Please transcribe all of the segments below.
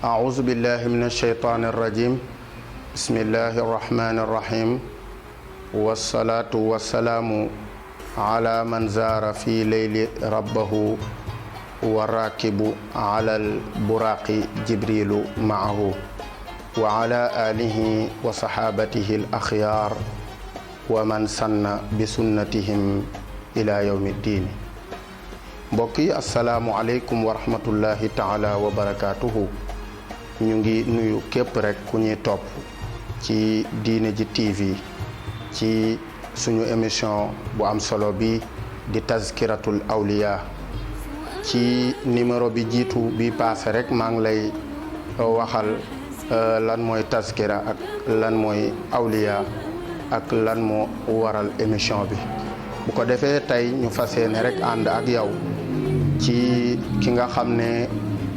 أعوذ بالله من الشيطان الرجيم بسم الله الرحمن الرحيم والصلاة والسلام على من زار في ليل ربه والراكب على البراق جبريل معه وعلى آله وصحابته الأخيار ومن سن بسنتهم إلى يوم الدين. mbokk yi asalaamualeykum wa rahmatullahi taala wa barakaatuhu. ñu ngi nuyu képp rek ku ñuy topp ci diine ji TV ci suñu émission bu am solo bi di tazkiratul awliya. ci numéro bi jiitu bi passé rek maa ngi lay waxal lan mooy tazkira ak lan mooy awliya ak lan moo waral émission bi. bu ko defee tey ñu fas yéene rek ànd ak yow ci ki nga xam ne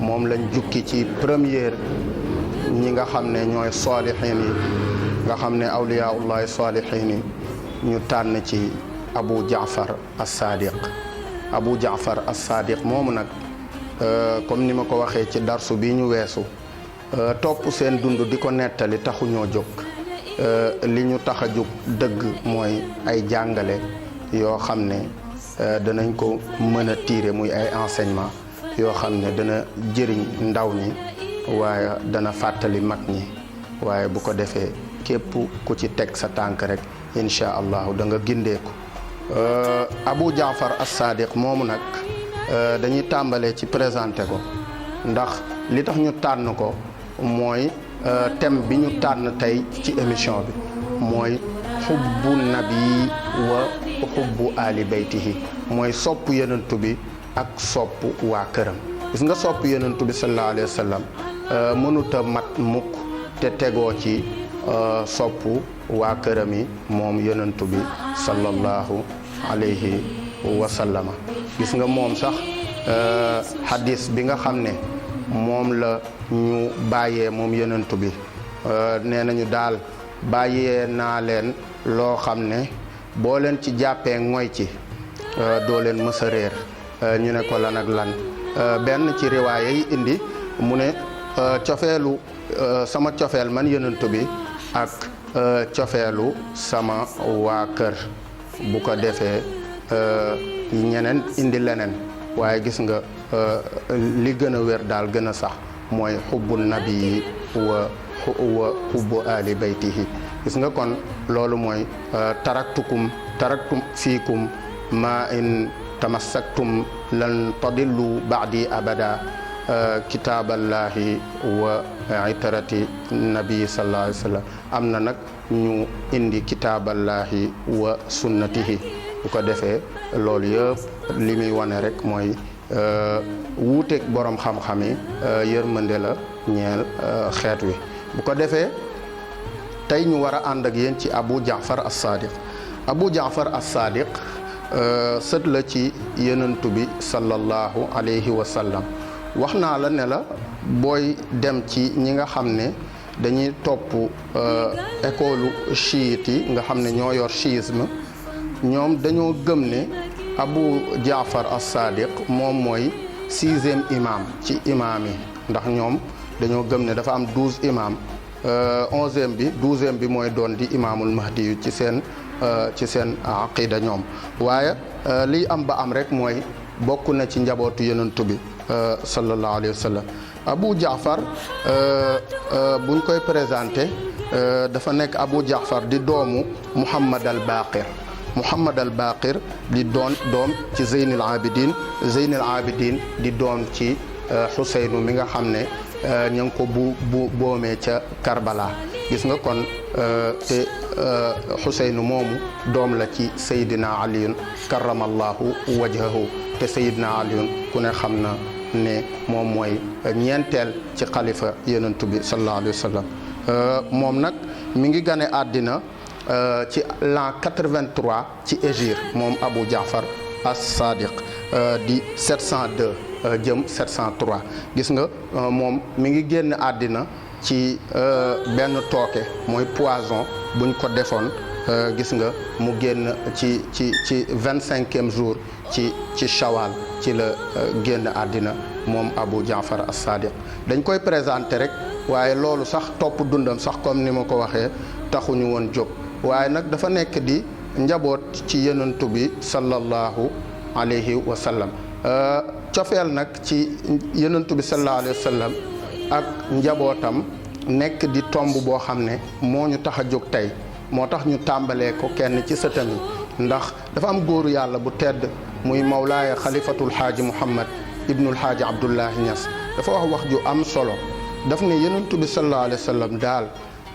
moom lañ jukki ci première ñi nga xam ne ñooy saalihiin yi nga xam ne awliyaullahi saalihiin yi ñu tànn ci Abu Jaafar as-Sadiq. Abu Jaafar as-Sadiq moomu nag comme ni ma ko waxee ci darsu bi ñu weesu topp seen dund di ko nettali taxuñoo jóg. li ñu tax a jóg dëgg mooy ay jàngale yoo xam ne danañ ko mën a tiire muy ay enseignement yoo xam ne dana jëriñ ndaw ñi waaye dana fàttali mag ñi waaye bu ko defee képp ku ci teg sa tànk rek incha allahu da nga gindeeku. Abu Jaafar as-Sadiq moomu nag dañuy tàmbalee ci présenté ko ndax li tax ñu tànn ko mooy thème bi ñu tànn tey ci émission bi mooy xubbu nabi wa xubbu ali baytihi, mooy sopp yenentu bi ak sopp waa këram. gis nga sopp yenentu bi sallallahu alayhi wa sallam mënuta mat mukk te tegoo ci sopp waa këram yi moom yenentu bi sallallahu alayhi wa sallama. gis nga moom sax hadis bi nga xam ne moom la ñu bàyyee moom yenentu bi nee nañu daal bàyyee naa leen loo xam ne boo leen ci jàppee ngoy ci doo leen mës a réer. ñu ne ko lan ak lan benn ci riwaaya yi indi mu ne cofeelu sama cofeel man yenentu bi ak cofeelu sama waa kër. bu ko defee ñeneen indi leneen waaye gis nga li gën a wér daal gën a sax mooy xubbu nabi wa xubbu ali baytihi. gis nga kon loolu mooy taraktum fiikum ma in tamassaktum lan tadillu baadi abada kitaaballahi wa itarati nabi sallallahu alayhi wa sallam. am na nag ñu indi kitaaballahi wa sunnatihi. bu ko defee loolu yëpp li muy wane rek mooy wuuteeg borom xam-xam yi yërmande la ñeel xeet wi. bu ko defee tey ñu war a ànd ak yéen ci Abu Jaafar as-Sadiq. Abu Jaafar as-Sadiq sët la ci yenentu bi sallallahu alayhi wa sallam. wax naa la ne la booy dem ci ñi nga xam ne dañuy topp école chiite yi nga xam ne ñoo yor chiisme, ñoom dañoo gëm ne Abu Jaafar as-Sadiq moom mooy 6e imam ci imam yi. ndax ñoom dañoo gëm ne dafa am 12 imam 11e bi 12e bi mooy doon di imaamul mahdi yu ci seen aqida ñoom. waaye liy am ba am rek mooy bokk na ci njabootu yenentu bi sallallahu alayhi wa sallam. Abu Jaafar buñ koy présenté dafa nekk Abu Jaafar di doomu Muhammad al-Baqir. Muhammad al-Baqir di doom ci Zeynul Abidin. Zeynul Abidin di doom ci Xuseynu mi nga xam ne ña ngi ko boomee ca Karbala. gis nga kon te Xuseynu moomu doom la ci Seydina Aliyun karamallahu wajhahu. te Seydina Aliyun ku ne xam na ne moom mooy ñeenteel ci xalifa yenentu bi sallallahu alayhi wa sallam. moom nag mi ngi gane àddina ci l'an 83 ci Hégire moom Abu Jaafar as-Sadiq di 702 jëm 703. gis nga moom mi ngi génn àddina ci benn tooke mooy poison buñ ko defoon. gis nga mu génn ci 25e jour ci Shawal ci la génn àddina moom Abu Jaafar as-Sadiq. dañ koy présenté rek waaye loolu sax topp dundam sax comme ni ma ko waxee taxuñu woon jóg waaye nag dafa nekk di njaboot ci yonent bi sallallahu alayhi wa sallam. cofeel nag ci yonent bi sallallahu alayhi wa sallam ak njabootam nekk di tomb boo xam ne moo ñu tax a jóg tey moo tax ñu tàmbalee ko kenn ci sëtam yi ndax dafa am góoru yàlla bu tedd muy mawlaaya xalifatul xaaji Muhammad ibnul xaaji Abdullahi Ñas dafa wax ju am solo daf ne yonent bi sallallahu alayhi wa sallam daal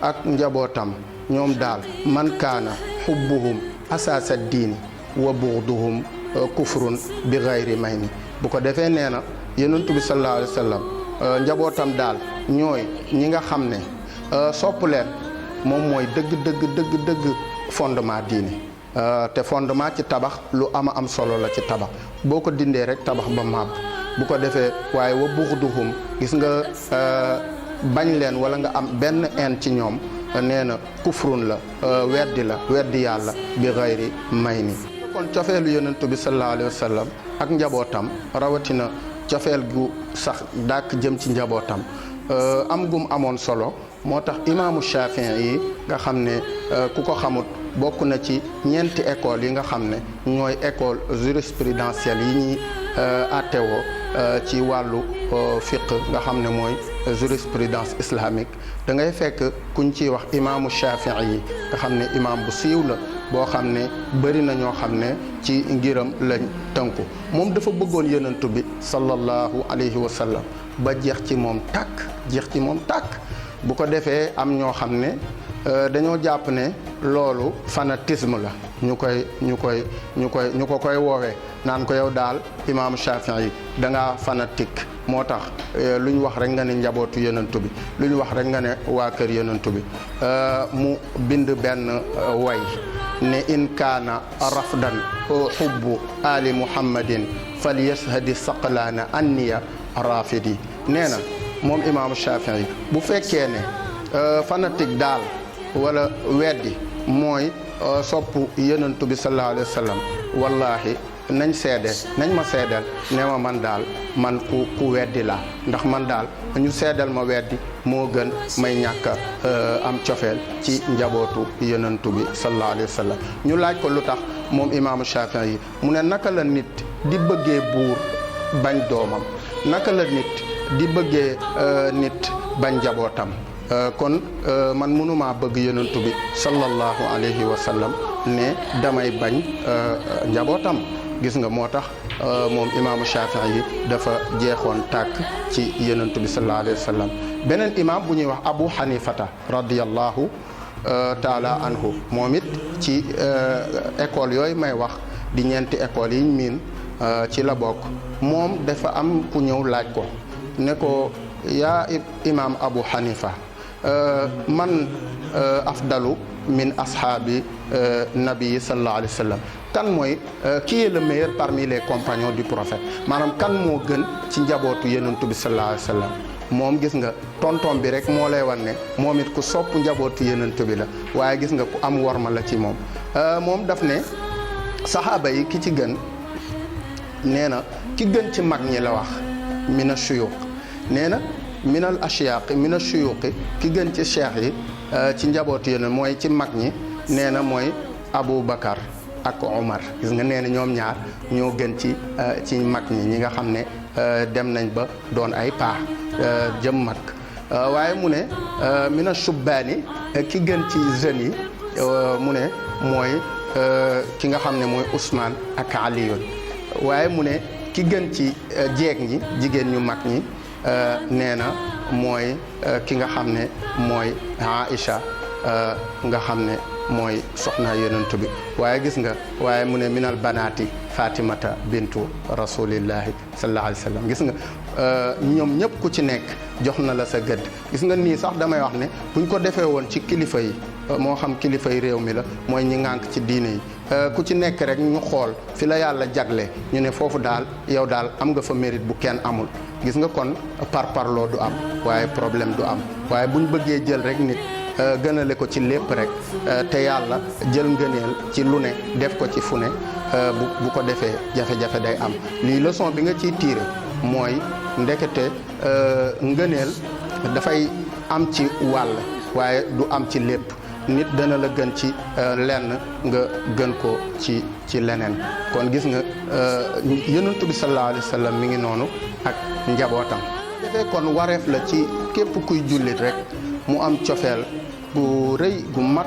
ak njabootam ñoom daal man kaana xubbuhum asaasa diini wa buxduhum kufrun bi gayri mayni bu ko defee nee na yonent bi sallallahu alayhi wa sallam njabootam daal ñooy ñi nga xam ne sopp leen moom mooy dëgg fondement diini te fondement ci tabax lu am solo la ci tabax boo ko dindee rek tabax ba màbb bu ko defee waaye wa buxduhum gis nga bañ leen wala nga am benn en ci ñoom nee na kufrun la weddi yàlla bi gayri may ni kon cofeelu yonent bi sallallahu alayhi wa sallam ak njabootam rawatina cofeel gu sax dàkk jëm ci njabootam am gum amoon solo moo tax imaamu Shafii yi nga xam ne ku ko xamut bokk na ci ñeenti école yi nga xam ne ñooy école jurisprudentielle yi ñuy attewoo ci wàllu fiqh nga xam ne mooy jurisprudence islamique da ngay fekk kuñ ciy wax imaamu Shafii yi nga xam ne imaam bu siiw la boo xam ne bëri na ñoo xam ne ci ngiram lañ tënku moom dafa bëggoon yonent bi sallallahu alayhi wa sallam ba jeex ci moom tàkk bu ko defee am ñoo xam ne dañoo jàpp ne loolu fanatisme la ñu ko koy woowee naan ko yow daal imaamu Shafii yi da ngaa fanatique moo tax lu ñu wax rek nga ne njabootu yonent bi lu ñu wax rek nga ne waa kër yonent bi mu bind benn way ne in kaana rafdan xubbu ali muhammadin fal yashhadi saqlaana anniya rafidi nee na moom imaamu Shafii yi bu fekkee ne fanatique daal wala weddi mooy sopp yonent bi sallallahu alayhi wa sallam wallahi nañ ma seedeel ne ma man daal man ku weddi la ndax man daal ñu seedeel ma weddi moo gën may ñàkk am cofeel ci njabootu yonent bi sallallahu alayhi wa sallam ñu laaj ko lu tax moom imaamu Shafii yi mu ne naka la nit di bëggee buur bañ doomam naka la nit di bëggee nit bañ njabootam kon man mënumaa bëgg yonent bi sallallahu alayhi wa sallam ne damay bañ njabootam gis nga moo tax moom imaamu Shafii yi dafa jeexoon tàkk ci yonent bi sallallahu alayhi wa sallam beneen imaam bu ñuy wax Abu Hanifata radiyallahu taala anhu moom it ci école yooyu may wax di ñeenti école yi miin ci la bokk moom dafa am ku ñëw laaj ko ne ko yaa imaam Abu Hanifa man afdalu min ashaabi nabi sallallahu alayhi wa sallam kan mooy qui est le meilleur parmi les compagnons du prophète maanaam kan moo gën ci njabootu yonent bi sallallahu alayhi wa sallam moom gis nga tontom bi rek moo lay wan ne moom it ku sopp njabootu yonent bi la waaye gis nga ku am worma la ci moom moom daf ne saxaaba yi ki ci gën nee na ki gën ci mag ñi la wax mina shuyuq nee na minal ashyaqi mina shuyuqi ki gën ci cheikh yi ci njabootu yonent mooy ci mag ñi nee na mooy Abu Bakar ak Omar gis nga nee na ñoom ñaar ñoo gën ci mag ñi nga xam ne dem nañ ba doon ay paa jëm mag waaye mu ne mina shubbaani ki gën ci jeunes yi mu ne mooy ki nga xam ne mooy Ousmane ak Aliyun waaye mu ne ki gën ci jeeg ñi jigéen ñu mag ñi nee na mooy ki nga xam ne mooy Aïcha nga xam ne mooy soxna yonent bi waaye gis nga waaye mu ne minal banaati Fatimata bintu rasulillahi sallallahu alayhi wa sallam gis nga ñoom ñëpp ku ci nekk jox na la sa gëdd gis nga nii sax damay wax ne buñ ko defee woon ci kilifa yi moo xam kilifa yi réew mi la mooy ñi ŋànk ci diine yi ku ci nekk rek ñu xool fi la yàlla jagle ñu ne foofu daal yow daal am nga fa mérite bu kenn amul gis nga kon parparloo du am waaye problème du am waaye buñ bëggee jël rek nit gënale ko ci lépp rek te yàlla jël ngëneel ci lu ne def ko ci fu ne bu ko defee jafe-jafe day am. lii leçon bi nga ciy tiire mooy ndekete ngëneel dafay am ci wàll waaye du am ci lépp. nit dana la gën ci lenn nga gën ko ci leneen. kon gis nga yonent bi sallallahu alayhi wa sallam mi ngi noonu ak njabootam. defee kon wareef la ci képp kuy jullit rek mu am cofeel gu rëy gu mat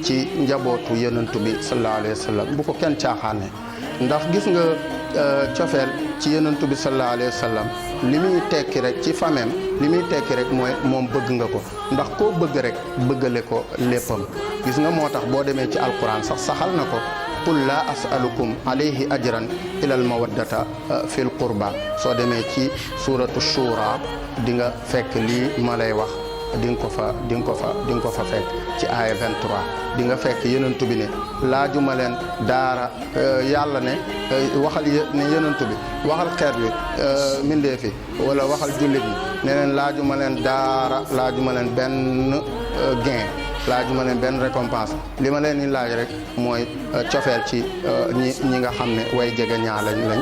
ci njabootu yonent bi sallallahu alayhi wa sallam bu ko kenn caaxaane. ndax gis nga cofeel ci yonent bi sallallahu alayhi wa sallam li muy tekki rek ci famem li muy tekki rek mooy moom bëgg nga ko. ndax koo bëgg rek bëggale ko léppam. gis nga moo tax boo demee ci alquran sax saxal na ko qul laa asalukum alayhi ajran ilal mawaddata fil qurba. soo demee ci suratu shura di nga fekk lii ma lay wax di nga ko fa fekk ci aaya 23. di nga fekk yonent bi ne laajuma leen daara yàlla ne waxal ne yonent bi waxal xeet wi mindee fi wala waxal jullit ñi ne leen laajuma leen daara laajuma leen benn gain laajuma leen benn récompense. li ma leen di laaj rek mooy cofeel ci ñi nga xam ne way jege ñaa lañ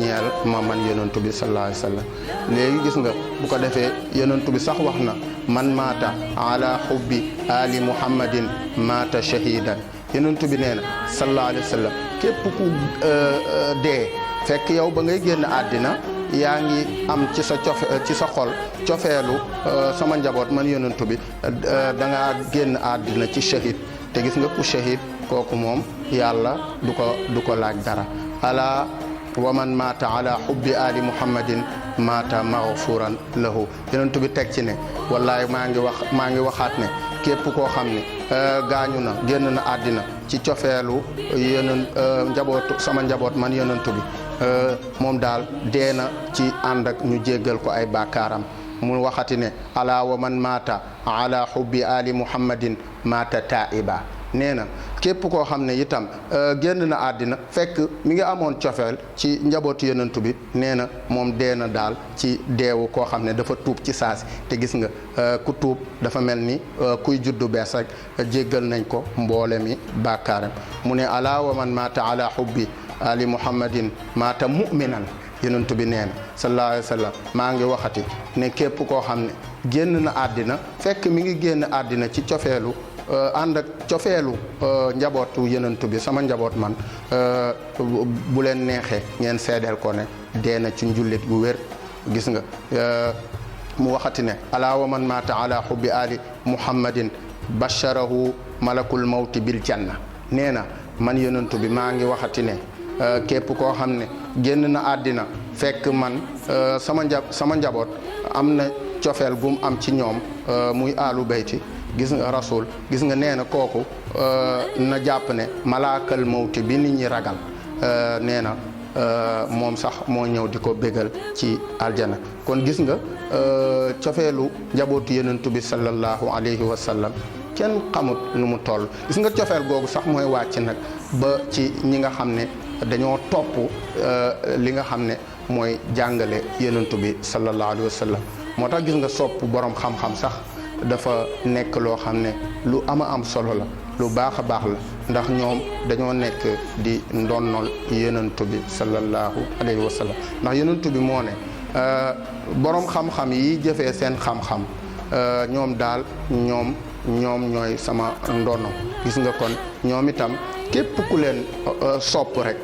ñeel ma man yonent bi sallallahu alayhi wa sallam. léegi gis nga bu ko defee yonent bi sax wax na man maata ala hubbi ali muhammadin maata shahidan. yonent bi nee na sallallahu alayhi wa sallam képp ku dee fekk yow ba ngay génn àddina yaa ngi am ci sa xol cofeelu sama njaboot man yonent bi da ngaa génn àddina ci shahid. te gis nga ku shahid kooku moom yàlla du ko laaj dara. ala wa man maata ala hubbi ali muhammadin maata maghfuran lahu. yonent bi teg ci ne wallahi maa ngi waxaat ne képp koo xam ne gaañu na génn na àddina ci cofeelu sama njaboot man yonent bi moom daal dee na ci ànd ak ñu jéggal ko ay bàkkaaram. mu waxati ne ala wa man maata ala hubbi ali muhammadin maata taiba. nee na képp koo xam ne itam génn na àddina fekk mi ngi amoon cofeel ci njabootu yonent bi nee na moom dee na daal ci deewu koo xam ne dafa tuub ci saasi. te gis nga ku tuub dafa mel ni kuy juddu bees rek jéggal nañ ko mboole mi bàkkaaram. mu ne ala wa man maata ala hubbi ali muhammadin maata mu'minan. yonent bi nee na sallallahu alayhi wa sallam maa ngi waxati ne képp koo xam ne génn na àddina fekk mi ngi génn àddina ci cofeelu ànd ak cofeelu njabootu yonent bi sama njaboot man bu leen neexee ngeen seedeel ko ne dee na ci njullit gu wér. gis nga mu waxati ne ala wa man maata ala hubbi ali muhammadin basharahu malakul mawti bil janna. nee na man yonent bi maa ngi waxati ne képp koo xam ne génn na àddina fekk man sama njaboot am na cofeel gum am ci ñoom muy alu bayti. gis nga rasul gis nga nee na kooku na jàpp ne malaakal mawti bi nit ñi ragal nee na moom sax moo ñëw di ko bégal ci aljana. kon gis nga cofeelu njabootu yonent bi sallallahu alayhi wa sallam kenn xamut nu mu toll. gis nga cofeel googu sax mooy wàcc nag ba ci ñi nga xam ne dañoo topp li nga xam ne mooy jàngale yonent bi sallallahu alayhi wa sallam. moo tax gis nga sopp borom xam-xam sax dafa nekk loo xam ne lu am solo la lu baax a baax la ndax ñoom dañoo nekk di ndonnol yonent bi sallallahu alayhi wa sallam. ndax yonent bi moo ne borom xam-xam yi jëfee seen xam-xam ñoom daal ñoom ñooy sama ndono. gis nga kon ñoom itam képp ku leen sopp rek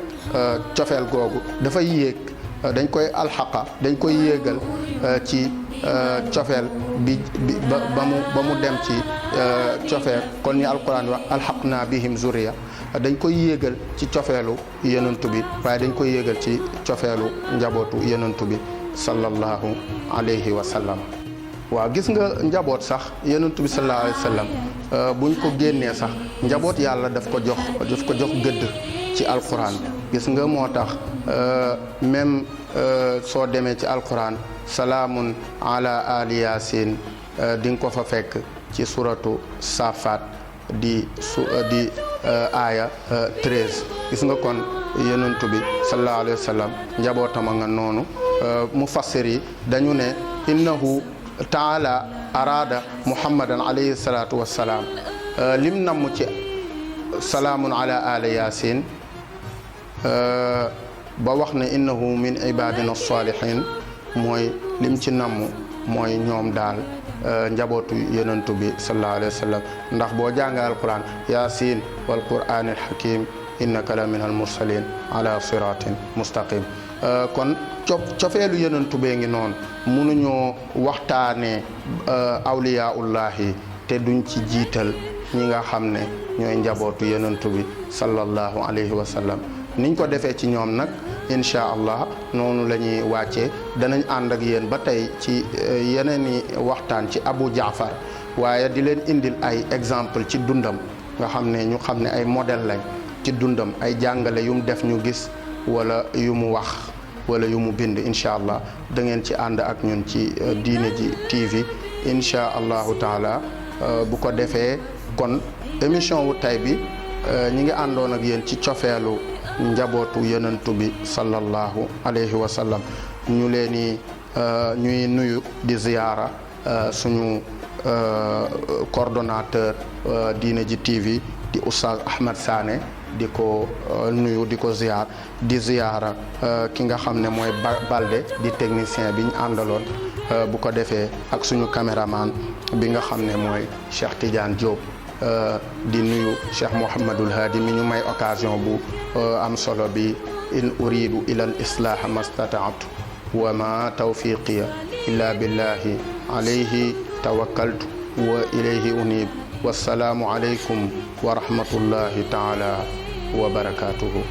cofeel googu dafay yéeg dañ koy alxaqa dañ koy yéegal ci cofeel bi ba mu dem ci cofeel kon ni alquran wax alxaqna bihim zuriya dañ koy yéegal ci cofeelu yonent bi waaye dañ koy yéegal ci cofeelu njabootu yonent bi sallallahu alayhi wa sallam. waaw gis nga njaboot sax yonent bi sallallahu alayhi wa sallam buñ ko génnee sax njaboot yàlla daf ko jox gëdd ci alquran. gis nga moo tax même soo demee ci alquran salaamun ala ali yasin di nga ko fa fekk ci suratu safat di aaya 13. gis nga kon yonent bi sallallahu alayhi wa sallam njabootama nga noonu. mufassir yi dañu ne innahu taala arada muhammadan alayhi salatu wassalaam lim namm ci salaamun ala ali yasin ba wax ne innahu min ibadina salihin mooy lim ci namm mooy ñoom daal njabootu yonentu bi sallallahu alayhi wa sallam ndax boo jàngal alquran yasin wal qur'anil hakim innaka la min al mursalin ala siratin mustaqim kon cofeelu yonentu bee ngi noonu mënuñoo waxtaanee awliyaullahi te duñ ci jiital ñi nga xam ne ñooy njabootu yonentu bi sallallahu alayhi wa sallam niñ ko defee ci ñoom nag incha allah noonu la ñuy wàccee danañ ànd ak yéen ba tey ci yeneen i waxtaan ci Abu Jaafar waaye di leen indil ay exemple ci dundam nga xam ne ñu xam ne ay modèle lañ ci dundam ay jàngale yu mu def ñu gis wala yu mu wax wala yu mu bind incha allah da ngeen ci ànd ak ñun ci Diine Ji TV incha allahu taala bu ko defee kon émission wu tey bi ñi ngi àndoon ak yéen ci cofeelu njabootu yonentu bi sallallahu alayhi wa sallam ñu leen ñuy nuyu di ziyaara suñu coordonnateur Diine Ji TV di Oustaz Ahmed Sané di ko nuyu di ko ziyaar di ziyaara ki nga xam ne mooy Balde di technicien bi ñu àndaloon bu ko defee ak suñu caméraman bi nga xam ne mooy Cheikh Tidiane Diop di nuyu Cheikh Mouhamadul Hadi mi ñu may occasion bu am solo bi in uridu ila al islaha mastataatu wa ma tawfiqiya illa billahi alayhi tawakkaltu wa ilayhi unib wassalaamu alaykum wa rahmatullahi taala wa barakatuhu